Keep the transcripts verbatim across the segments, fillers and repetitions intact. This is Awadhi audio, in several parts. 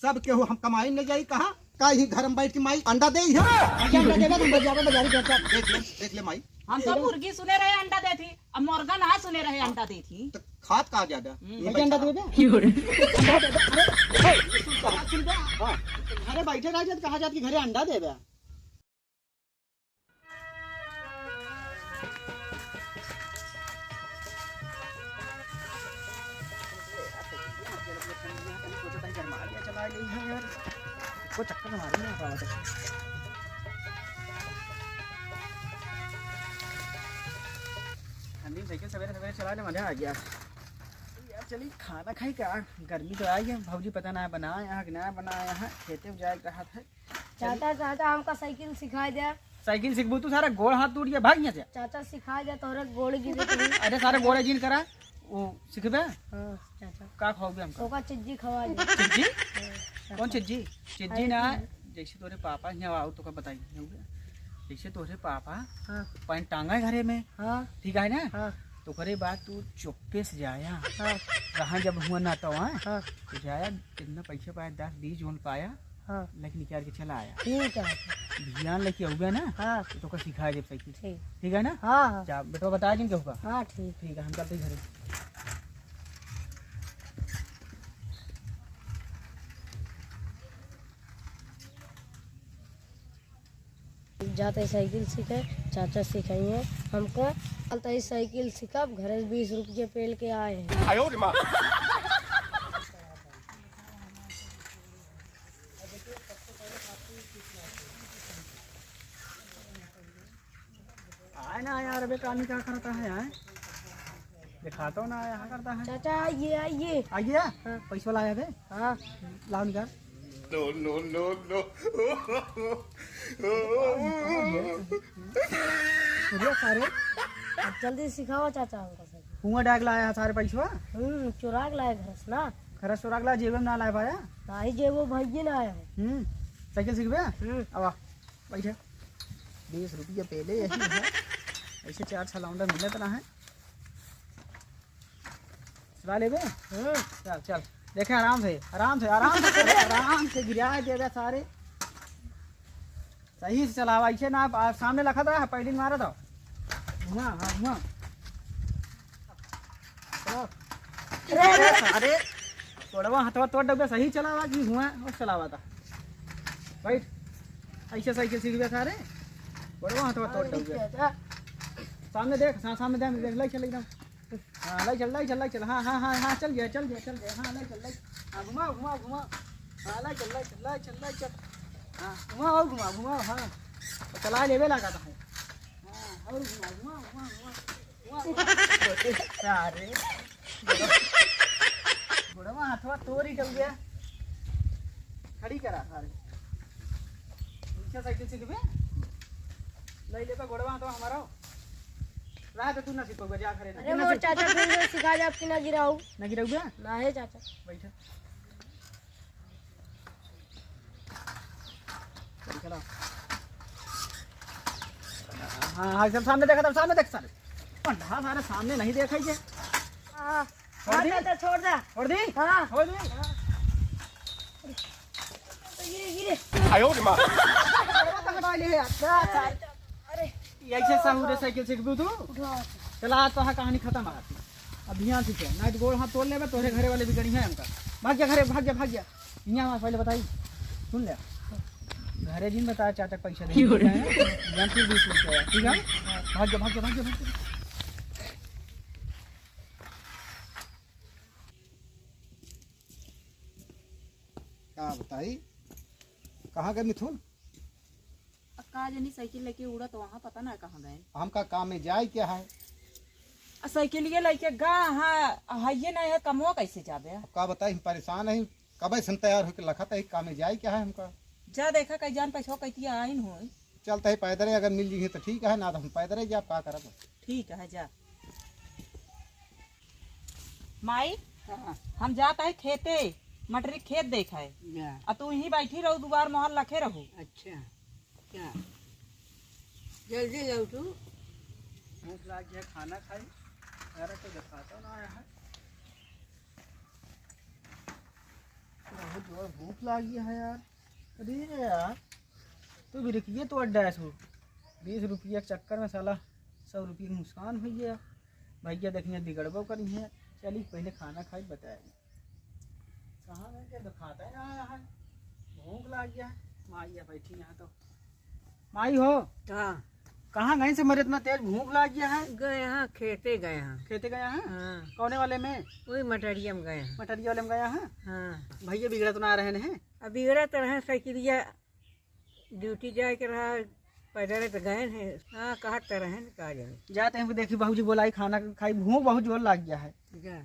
सब केहू हम कमाई न जाई कहाँ? का ही घर में बैठ के माई अंडा देइ है? अंडा, अंडा देबे, हम बजावे बजारी बेचा। देख ले, देख ले माई। हम तो मुर्गी सुने रहे अंडा देत ही, अब मुर्गा ना सुने रहे अंडा देत ही। तो खात का ज्यादा? हम्म। ये कैसे अंडा बैठा देबे? क्यों रे? अंडा देबे, अरे, ए, सुन, सुन, सुन, हाँ। घरे बैठे रह जात, कहा जात कि घरे अंडा देबे। ठंडी में साइकिल सवेरे सवेरे चलाए ले मजा आ गया। यार चली खाना खाई का, गर्मी तो आई है, भौजी पता ना बनाए यहाँ कि ना बनाए यहाँ, खेते में जाए के रहत है। चाचा, चाचा, हमका साइकिल सिखाइ दे। साइकिल सिखबू तू, सारा गोड़ हाथ टूट गया, भाग यहाँ से। चाचा, सिखाइ दे, तोहरे गोड़ गिरे तो। अरे, सारे गोड़े जिन करा, वो सिखबे? हाँ, चाचा। का खवाओगे हमका? ओका चिज्जी खवा दे। चिज्जी? हाँ, चाचा। कौन चिज्जी? चिज्जी अरे, ना, चिज्जी। जैसे तोरे पापा यहाँ आओ, तो का बताई, जैसे तोरे पापा हाँ। पैंट टांगा है घरे में, हाँ। ठीक है ना? हाँ। तो ओकरे बाद तू चुप्पे से जाया। हाँ। रहा जब हुआ ना तो, हाँ? हाँ। तो जाया, कितना पैसा पाया, दस बीस जोन पाया, हाँ। लेके निकाल के चला आया। ठीक है। ध्यान लेके आउबे ना, हाँ। तो तोका सिखाए देब साइकिल। ठीक। ठीक है ना? हाँ, हाँ। जा, बेटवा बताए जिन के होगा। हाँ, ठीक। ठीक है, हम चलते हैं घरे। जाते साइकिल सीखे, चाचा सिखाइए हमका। चलते ही साइकिल सीखब, घरे से बीस रुपये पेल के आए हैं। आयो रे माँ। आए ना यार, अबे कानी का करता है यार? दिखा तो ना आया करता है। चाचा, आइए, आइए। आ गया? हाँ। पैसा लाया बे? हाँ। लाओ निकाल। No, no, no, no। अरे सारे। अब जल्दी सिखाओ चाचा हमको सब। कुआं डाक लाया है सारे पैसवा? हम्म, चुराक लाया घर से ना। घर से चुराक लाया, जेबे में ना लाया पाया? नाही जेबो भैया ना आया है। हम्म, साइकिल सीखबे? हम्म। अब आ, बैठे। बीस रुपया पहले यही है। ऐसे चार छह लौंडा मिलत ना है। चला लेबे? हम्म। चल, चल। देखे, आराम से, आराम से, आराम से, अरे, आराम से गिरा देबे सारे। सही से चलावा, ऐसे ना, आ, सामने लखत रहा, पैडिल मारत हो। घुमा, हाँ, घुमा। चलाओ। अरे, अरे, अरे। अरे, गोड़वा हथवा तोड़ डबे, सही चलावा कि हुआ, और चलावा था। बैठ, ऐसे साइकिल सीख गया सारे, गोड़वा हथवा तोड़ डबे। सामने देख, सा-, सामने देख, देख, ले चल एकदम। हाँ, ले चल, ले चल, ले चल। हाँ, हाँ, हाँ, हाँ, चल गया, चल गया, चल गया। हाँ, ले चल, ले चल। हाँ, घुमा, घुमा, घुमा। हाँ, ले चल, ले चल, ले चल, ले चल। हाँ, घुमा, और घुमा, घुमा, हाँ। चला लेवे लगा था। हाँ, और घुमा, घुमा, घुमा, घुमा। अरे, गोड़वा हाथवा तोरी डल गया। खड़ी करा, अरे। नीचे साइकिल से लेबे? ले लेबे गोड़वा हाथवा हमारा। रहा तो तू ना सीखोगे, जा घरे ना। अरे, तू ना वो सीख- चाचा फिर से सिखा दे, आपकी ना गिराऊ। ना गिराऊ बे? ना है चाचा। बैठो। चलो। हाँ, हाँ, सब सामने देखा, तब सामने देख सारे। पंडा सारे सामने नहीं देखा ये। हाँ। छोड़ दी? हाँ, चाचा, छोड़ दे। छोड़ दी? हाँ। छोड़ दी? गिरे, गिरे। आयो रे माँ। अरे, पकड़ा ले यार। अरे। ऐसे साहू रे साइकिल सीखबू तू? उठा। चला, आज तो हाँ कहानी खत्म है। अब ध्यान से चल, नहीं तो गोड़ हाथ तोड़ लेबे, तोहरे घरे वाले भी गड़ी है हमका। भाग जा घरे, भाग जा, भाग जा। यहाँ हमारे पहले बताई, सुन ले। घरे जिन बताया चाचा पैसा दे क्यों रे? हैं, या फिर बीस रुपया, ठीक है? भाग जा, भाग जा, भाग जा, भाग जा। का बताई, कहाँ गए मिथुन? अब का जानी साइकिल लेके उड़त वहाँ, पता ना कहाँ गए। हमका काम में जाए क्या है? आ साइकिलिया लेके गा, हाँ, हइये ना है, कमवा कैसे जाबे? अब का बताई, हम परेशान हैं, कबे से हम तैयार होके लखत है, काम में जाए क्या है हमका? जा देखा, कई जान पैसा कैतिया आइन होई। चलते ही पैदल, अगर मिल जी तो ठीक है, ना तो हम पैदल ही जाब, का करब? ठीक है, जा। माई, हाँ। हम जात है खेते, मटरी खेत देख है। जा। आ तू यहीं बैठी रहू, दुआर मोहर लखे रहू। अच्छा, जा। जल्दी लौटू। भूख लाग गया, खाना खाई। यार, तो दिखाता ना आया है। बहुत जोर भूख लागी है यार। अरे यार, तू भी रुकिए, तो अड्डा है सो। बीस रुपया के चक्कर में साला सौ रुपया के नुकसान होइ गया। भैया देखिए बिगड़बो करी है। चली पहले खाना खाई बताए। कहाँ गए, के तो खाता ही ना आया है। भूख लाग गया है। माई है बैठी यहाँ तो। माई हो। हाँ। कहाँ गए से मरे, इतना तेज भूख लाग गया है? गए हाँ, खेते गए हाँ। खेते गए हैं? हाँ। कौने वाले में? वही मटरिया में गए हैं। मटरिया वाले में गए हैं? हाँ। भैया बिगड़ा तो ना रहे हैं? अब बिगड़ा तो रहे, साइकिलिया ड्यूटी जाए के रहा, पैदल तो गए हैं। हाँ, कहत तो रहे हैं, का जाने। जाते हैं, देखी बाबूजी बोलाई, खाना खाई, भूख बहुत जोर लाग गया है। जा।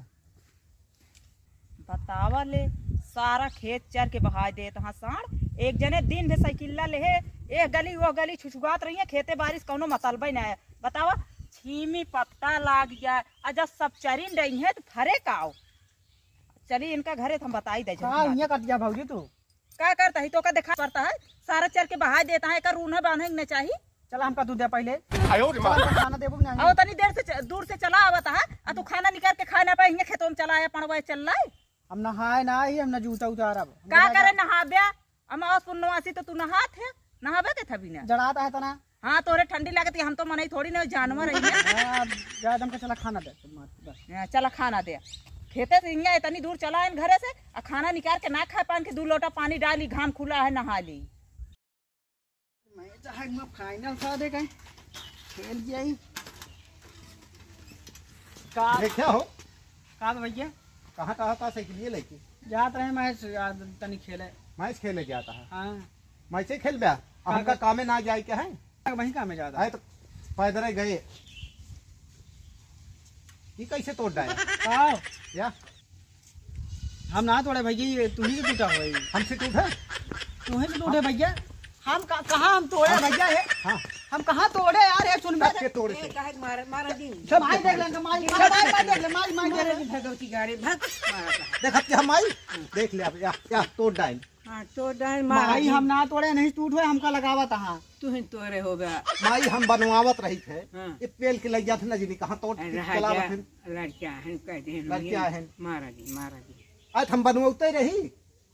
बतावा ले, सारा खेत चर के बहाय देत हाँ साँड़। एक जने दिन भे साइकिल्ला लेहे, एह गली ओह गली छुछुआत रही है, खेते बारिश कौनो मतलबे ना है। बतावा, छीमी पत्ता लाग गया, आ जब सब चरिन रही है तो फरे का आओ। चली इनका घरे तो हम बताई दे का जल्दी। इहाँ कट गया भौजी तू? का करता है, तो का देखा पड़ता है, सारा चर के बहाय देता है, एकर रून्हा बांधे के न चाही। चला हमका दूध दे पहले। आयो रे माँ। चला हमका खाना देबू कि नहीं? आओ तनी देर से च-, दूर से चला आवत है, आ तू खाना निकाल के खाए ना पाए, हियाँ खेतों में चला आया, पड़वा चल रहा है। हम नहाए ना ही, हम ना जूता उतारब। हम का नहाए करे ना। नहाबे? अमावस पुन्नवासी तो तू नहात है, नहाबे के थबी ना। जड़ात है तना। हाँ, तोरे ठंडी लागत है, हम तो मनई थोड़ी ना, जानवर है। हाँ, जा दम का चला खाना दे, तुम मार, बस। हाँ, चला खाना दे। खेते से हियाँ इतनी दूर चला आइन घरे से, आ खाना निकाल के ना खा पान के दू लोटा पानी डाली, घाम खुला है, नहा ली। मैं चाहे मैं फाइनल था दे कहीं खेल जाई। का अरे क्या हो? का भैया? कहाँ, कहाँ का साइकिल ये लेके? जात रहे मैच यार, तनी खेले। मैच खेले जाता है? हाँ। मैच ही खेल बे? अब हाँ, हमका बस। कामे ना जाए क्या है? वहीं कामे जाता है। तो पैदल ही गए। ये कैसे तोड़ डाए? का? या? हम ना तोड़े भैया, ये तू ही से टूटा हुआ है। हमसे टूटा? तू ही से टूटे भैया। हम का-, कहाँ हम तोड़े हाँ। भैया ये? हाँ। हम कहाँ तोड़े यार, ये सुन बे। के तोड़े ए, से? काहे मारा, मारा दी? सब माई देख लेंगे, माई, माई, माई देख ले, माई, माई देख ले। भगवती गाड़ी, भग, मारा था। देखत के हम माई? देख ले अब, या, या, तोड़ डाइन। हाँ, तोड़ डाइन, मारा माई दी। हम ना तोड़े, नहीं टूट हुए, हमका लगावत हाँ। तू ही तोड़े होगा। माई हम बनवावत रही थे। हाँ। ये पेल के लग जाते ना जी, कहाँ तोड़ अरे के रहा चलावत जा, हैं। लड़कियाँ हैं, कह दे, लड़कियाँ हैं। मारा दी, मारा दी। आज हम बनवते रही,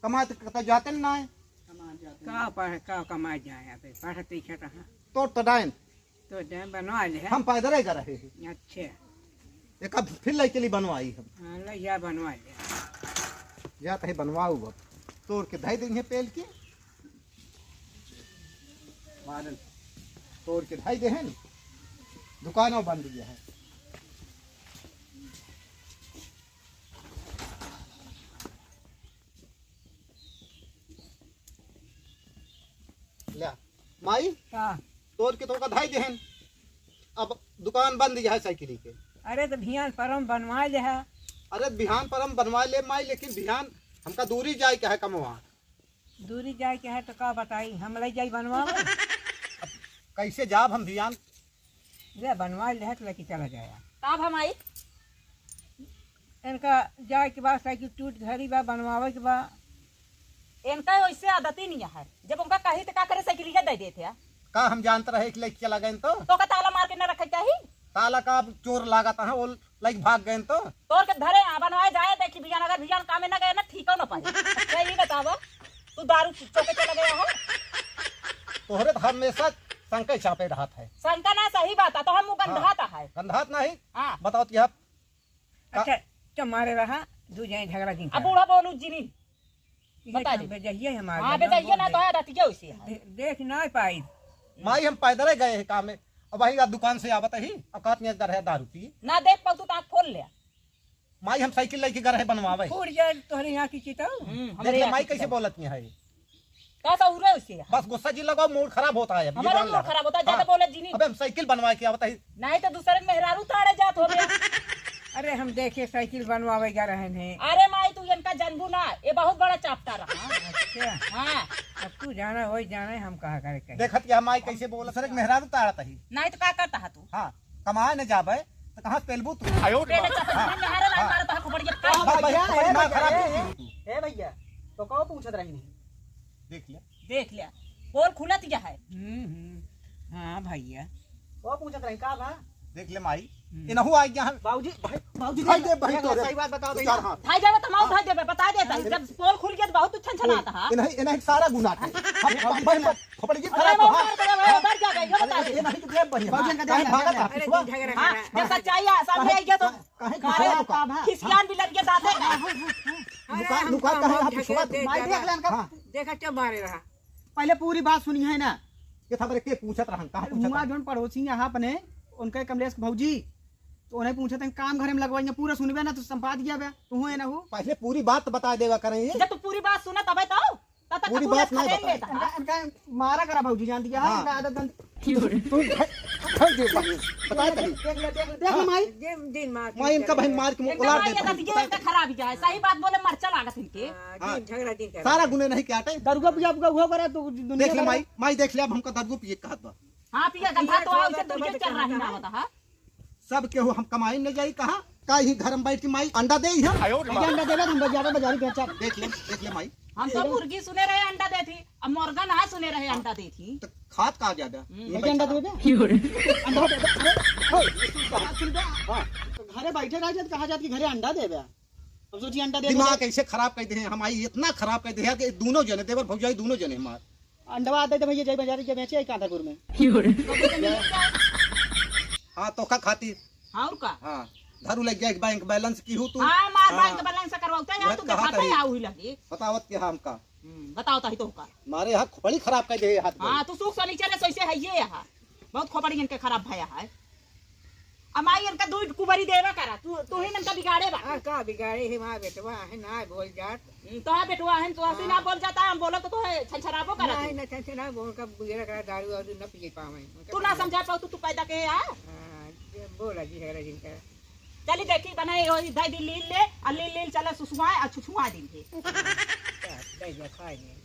कमात कतौ जाते ना है। का पढ़, का कमाए जाए, अबे पढ़त लिखत हाँ। तोड़ तो डाइन। तो डाइन बनवा ले है। हम पैदल ही कर रहे हैं। अच्छा। एक अब फिर लइके लिए बनवाई हम। हाँ, ले जा बनवा ले। जा तही बनवाऊ अब। तोड़ के धई देंगे पेल के। मारन। तोड़ के धई देहन। दुकानों बंद गया है। ल्या, माई, हाँ। तोड़ के तोका धई देहन। अब दुकान बंद है साइकिल के। अरे तो बिहान परम बनवा ले है। अरे बिहान परम बनवा ले माई, लेकिन बिहान हमका दूरी जाए के है कमवा। दूरी जाए के है तो का बताई, हम ले जाई बनवावे। अब कैसे जाब हम बिहान? ले बनवा ले है तो लेके चला जाया। तब हम आई। इनका जाए के बाद साइकिल टूट घरी बा, बनवावे के बा। इनका वैसे आदत ही नहीं है, जब उनका कही तो का करे, साइकिल के दे देते हैं। का हम जानत रहे कि लेके चला गए तो? तो का ताला मार के न रखे चाही? ताला का अब चोर लागत है, वो लइके भाग गए तो? तोर के धरे आ बनवाए जाए, देखी बिहान, अगर बिहान कामे न गए ना, ठीक हो न पाए। अच्छा, ये बतावा, तू दारू पी के चला गया है? तोहरे तो हमेशा शंका चापे रहत है। शंका ना, सही बात है, तो हम हाँ। गंधात है। गंधात नहीं? हाँ। बताओ तो यह का अच्छा, तो मारे रहा, दू जने झगड़ा जिन अब कर। बूढ़ा बोलू जिनी। ये बता तो दे। बेजहिया है हमारे हाँ, यहाँ, बेजहिया बोल ना दे। तो है, रतिया उसे है। दे-, देख ना पाई। माई, हम पैदल ही गए हैं काम में। अब वही दुकान से आवत ही, अब कहत नहीं दर है दारू पी। ना देख पाऊ तो आँख खोल ले। माई, हम साइकिल लेके गए रहे बनवावे। फूट जाए तोहरे यहाँ की चितौ। हम्म, देख हमरे ले यहाँ माई की कैसे चितौ। बोलत नहीं है। का सा उरे उसे है? बस गुस्सा जी लगाओ, मूड खराब होता है। अब ये हमारा जान मूड ला। खराब होता है, ज्यादा हाँ। बोले जिनी। अबे हम साइकिल बनवा के आवत ही। नहीं तो दूसरे के मेहरारू ताड़े जात होबे। अरे हम देखे साइकिल बनवावे जा रहे हैं। अरे माई, तू इनका जनबू ना, ये बहुत बड़ा चैप्टर रहा। अच्छा। हाँ। अब तू जाना, वही जाने, हम कहा करे कहीं। देखत क्या माई कैसे बोला, सर एक मेहरारू ताड़त ही। नहीं तो का करता है तू? हाँ, कमाए न जाबे तो कहाँ से पेलबू तू? आयो रे तेरे बाप। चक्कर में नहारे लाई हाँ। मारता है, खोपड़िया। हाँ, बस, बस, भैया, खोपड़ी ए मार भैया, खराब ए, की तू। ए भैया, तो कहो पूछत रही नहीं। देख लिया। देख लिया, पोल खुलत गया है। हम्म, हम्म। हाँ भैया। वो पूछत रही का बा? देख ले माई, इनहू आ गया है। बाबूजी, भाई, बाबूजी, भाई दे, भाई देख, तो रे। सही बात बताओ भैया। यार, हाँ। भाई जावे तो हम भाई देबे, बता देता है। जब पोल खुल गया तो बहुत अच्छा छनाता है। इन्हें, इन्हें सारा गुनाह है। हम, हम, भाई, खोपड़ी की अरे, खराब वो है। मर गया, वो मर गया, ये बता दे। ये नहीं तो ये बढ़िया। बाबूजी, इनका काहे ध्यान भागत रखना। आप, अरे, किसवा? दिन झगड़ा हाँ, करना। जब सच्चाई है, सामने आई गया तो काहे मारे खिसियान भी लग गया दांते का। अरे, लुका, हम लुका तो काहे हम आप, किसवा? झगड़ा दे, मार झगड़ा। देख लेन का। हाँ। देखा, चुप मारे रहा। पहले पूरी बात सुनी है ना। ये था मेरे के पूछत रहन, कहाँ पूछत हुआ रहन? जोन पड़ोसी यहाँ अपने, उनके कमलेश के भौजी, तो उन्हें पूछत हैं, काम घरे में लगवाइए, पूरा सुनबे ना तो संपाद गया बे, तू है ना हो। पहले पूरी बात तो बता देगा करें ये। जब तू पूरी बात सुना तबे तो, तब तक पूरी बात नहीं खदेड़ बताई। लेता। इनका, इनका मारा करा भौजी, जान दिया है, हाँ। इनका आदत बंद। तू भाई, भाई दे भाई, बता दे। देख ले, देख ले, देख ले माई। दिन, दिन मार माई इनका भाई मार के इनका उलार माई दे के भाई। दतिये इनका खराब ही है, सही बात बोले मरचा लागत इनके। हाँ, हाँ। दिन झगड़ा दिन कर। सारा गुने नहीं क्या आटे? दरुआ पिया, आपका हुआ करा तो दुनिया देख ले का माई, माई देख ले, अब हमका दरुआ पिए कहत बा। हाँ, पिया गंधा तो आओ, इसे तो ये चल रहा है ना होता है। सब केहू हम कमाई न जाई कहाँ? का ही घर में बैठ के माई अंडा दे ही हम? भैया अंडा देला, हम बाजारे, बाजारे बेचा। देख ले, देख ले माई। हम तो मुर्गी सुने रहे अंडा देती, अब मुर्गा ना सुने रहे अंडा देती। तो खात का ज्यादा? हम्म। ये भैया अंडा बैठा देबे? क्यों रे? अंडा देबे? अरे, ओए, बात सुन बे। हाँ। तो घरे बैठे रह जात, कहा जात कि घरे अंडा देबे। अब सोचिए अंडा देबे। दिमाग ऐसे खराब कर दे हैं, हम आई इतना खराब कर दे हैं कि दोनों जने, देवर भौजाई दोनों जने हमार। अंडवा दे दे भैया, जाई बाजारे के बेचे आई कांधापुर में। हाँ, तो का खातिर? हाँ, और का? हाँ, धरू लग जाए बैंक बैलेंस की हूँ तू। हाँ, मार हाँ। बैंक बैलेंस करवाता है, वह तू कहा दिखाता है, तही। आऊ ही लगे। बतावत के हमका। हम्म, बताओ तही तो का। मारे हाथ खोपड़ी खराब कर दे हाथ में। हाँ, तू सुख सनीचर है, सैसे है ये यहाँ। बहुत खोपड़ी इनके खराब भया है। अमाई इनका दूध कुबरी देवा करा, तू, तू ही इनका बिगाड़े बा। हाँ, का बिगाड़े है, माँ बेटवा है, ना बोल जात। हम्म, तो है बेटवा है, तो हंसी ना हाँ। बोल जाता है, हम बोलो तो, तो है छनछनाबो करा नहीं, तू। ना छनछना बोल का बुझेला करा, दारू वारू ना पिए पावे। उनका तू ना पावे। समझा पाऊ, तू, तू पैदा के आ। हाँ, ये बोला जी है जिनका। चली देखी बनाई हो, इधर दी लील ले, आ लील लील चला सुसुआ, आ छुछुआ दिन के। हाँ, दे दिया, खाए नहीं।